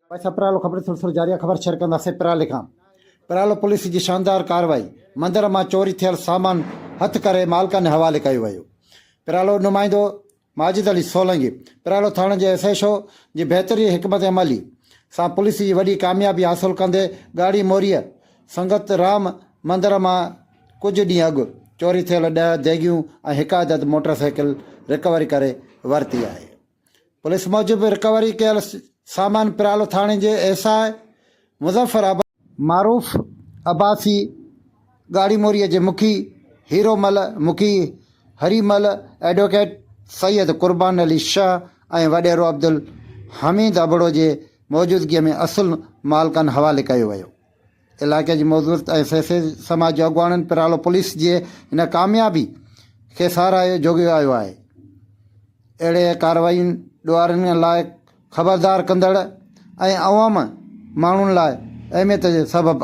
پئسا پرالو خبر سلسلو جاري آهي خبر شيئر ڪنداسين پرالي کان پرالو پوليس جي شاندار ڪارروائي مندر مان چوري ٿيل سامان هٿ ڪري مالڪن حوالي ڪيو ويو پرالو نمائندو ماجد علي سولنگي پرالو ٿاڻي جي ايس ايڇ او جي بهترين حڪمت عملي سان پوليس جي وڏي ڪاميابي حاصل ڪندي ڳاڙهي موريء سنگت رام مندر مان ڪجهه ڏينهن اڳ چوري ٿيل ڏهه ديڳيون ۽ هڪ عدد موٽر سائيڪل رڪوري ڪري ورتي آهي. پوليس موجب رڪوري ڪيل سامان پرالو ٿاڻي جي ايس I Muzaffar معروف عباسي، ڳاڙهي موريء جي مکي هيرو مل، مکي هري مل، ايڊووڪيٽ سيد قربان علي شاهه ۽ وڏيرو عبدالحميد ابڙو جي موجودگيء ۾ اصل مالڪن حوالي ڪيو ويو. علائقي جي معزز ۽ سياسي سماجي اڳواڻن پرالو پوليس جي هن ڪاميابي کي ساراهه جوڳيو آيو آهي. اهڙي ڪارروائين ڏوهارين لاء خبردار ڪندڙ ۽ عوام ماڻهن لاء اهميت جو سبب.